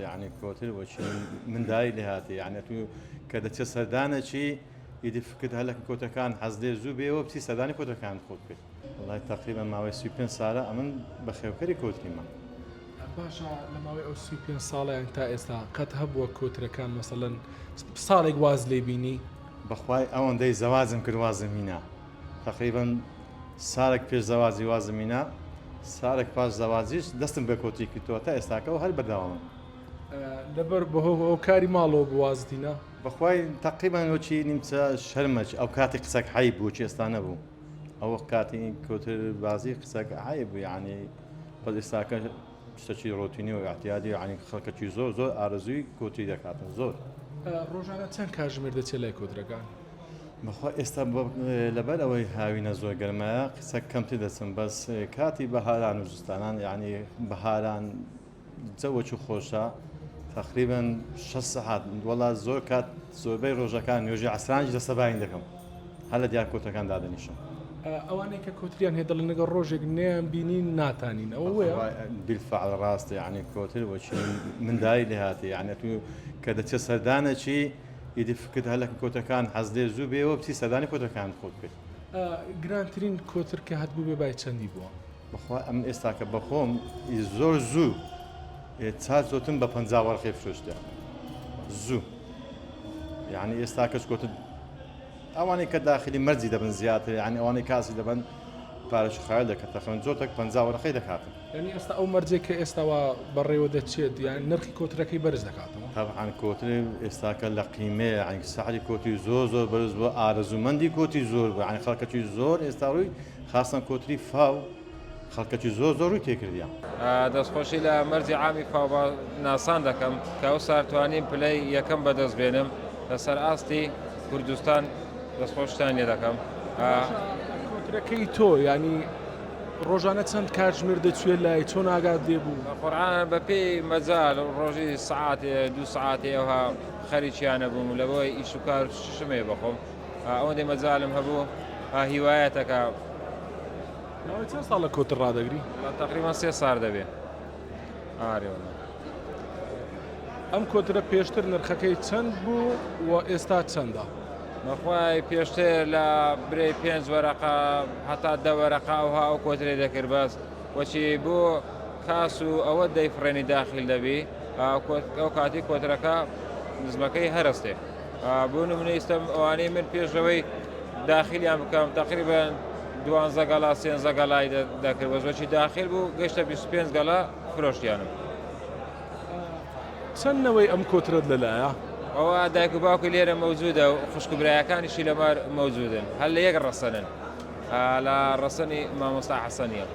یعنی کۆتر وەچی مندای لێ هاتێ یعنی تو کە دەچێت سەردانەکی ئیدی فکرت هەر لە کۆتەکان حەز لێ زوو بێەوە بچی سەردانی کۆتەکان خۆت بکەیت. وەڵای تەقریبەن ماوەی 35 سالە ئەمن بەخێوکەری کۆتریمە. باشە لە ماوەی ئەو 35 ساڵە یان تا ئێستا قەت هەبووە کۆترەکان مەسەلەن ساڵێک واز لێ بینی؟ بەخوای ئەوەندەی زەواجم کرد وازم هینا تەقریبەن سالێک پێش زەواجی وازم هینا سالێک پاش زەواجیش دەستم بە کۆتری کردەوە تا ئێستاکەوە هەر بەردەوامم. لەبەر بەهۆ هۆکاری ماڵەوە بوو وازت هینا؟ بەخوای تەقریبەن وەکی نیمچە شەرمە ئەو کاتی قسەک عەیب بوو وەکی ئێستا نەبوو ئەو کاتی کۆتر بازی قسەک عەیب بوو یعنی بەس ئێستاکە شتەکی ڕۆتینی و ئیعتیادی یعنی خەڵکەکی زۆر زۆر ئارەزووی کۆتری دەکاتن زۆر. ڕۆژانە چەند کاژمێر دەچێت لای کۆترەکان؟ بەخوا ئێستا لەبەر ئەوەی هاوینە زۆر گەرمایە قسە کەمتر دەچم بەس کاتی بەهاران و زستانان یعنی بەهاران جەوەکی خۆشە تەقریبەن شەش سەعات وەڵا زۆر کات زۆربەی ڕۆژەکان نوێژی عەسرانیش لەسەر باین دەکەم هەر لە دیار کۆتەکان دادەنیشم. ئەوانەی کە کۆتریان هەیە دەڵێن ئەگەر ڕۆژێک نەیان بینین ناتانین ئەوە وەیە؟ بالفعل ڕاستە یعنی کۆتر وەکی مندای لێ هاتێ یعنی ئەتوو کە دەچێت سەردانەکی ئیدی فکرت هەر لە کۆتەکان حەز لێ زوو بێەوە بچی سەردانی کۆتەکان خۆت بکەیت. گرانترین کۆتر کە هەتبووبێ بای چەندی بووە؟ بەخوا ئەمن ئێستاکە بەخۆم زۆر زوو چا زۆتم بە 50 وەرقەی فرۆشتە زوو یعنی ئێستا کەس کۆتن ئەوانەی کە داخلی مەرجی دەبن زیاتر یعنی ئەوانەی کاسی دەبن پارەش خایل دەکەن تەخمن جۆتەک 50 وەرقەی دەکاتن. یعنی ئێستا ئەو مەرجێک کە ئێستاوا بەڕێوە دەچێت یان نرخی کۆترەکەی بەرز دەکاتەوە؟ تەبعەن کۆتر ئێستاکە لە قیمەیە یعنی سعری کۆتری زۆر زۆر بەرز بووە ئارەزوومەندی کۆتری زۆر بووە یعنی خەڵکەکی زۆر ئێستا ڕووی خاستەن کۆتری فاو خەڵکەکی زۆر زۆر ڕووی تێکردیە. دەستخۆشی لە مەرجی عامی فاو ناسان دەکەم کە ئەو سار توانیم پلەی یەکەم بەدەست بێنم لەسەر ئاستی کوردستان دەستخۆشتان لێ دەکەم. کۆترەکەی تۆ یانی ڕۆژانە چەند کاتژمێر دەچوێ لای چۆن ئاگات لێ بوو؟ قورعان بە پێی مەجال ڕۆژی سەعاتێ دوو سەعاتێ ئەوها خەریکیانە بووم لەبەوەی ئیش و کار ششم هەیە بەخۆم ئەوەندەی مەجالم هەبوو هیوایەتەکە. ماوەی چەند ساڵە کۆتر ڕادەگری؟ تقریبا سێ سار دەبێ. ئارێ وەڵا. ئەم کۆترە پێشتر نرخەکەی چەند بوو و ئێستا چەندە؟ بەخوای پێشتر لە برێی پێنج وەرەقە هەتا دە وەرەقە ئەوها ئەو کۆترەی دەکرد بەس وەچی بۆ کاس و ئەوە دەیفڕێنی داخیل دەبی ئەو کاتی کۆترەکە نزمەکەی هەرستێ. بۆ نمونە ئیستم ئەوانەی من پێشەوەی داخلیان بکەم تقریبا دوانزە گەڵا سێنزە گەڵای دەکرد بەزۆکی داخل بوو گەشتە 25 گەڵا فرۆشتیانم. چەند نەوەی ئەم کۆترەت لەلایە؟ ئەوە دایک و باوکی لێرە مەوجودە و خوشک و برایەکانیشی لەمار مەوجودن هەر لە یەک ڕەسەنن لە ڕەسەنی مامۆستا حەسەنیە.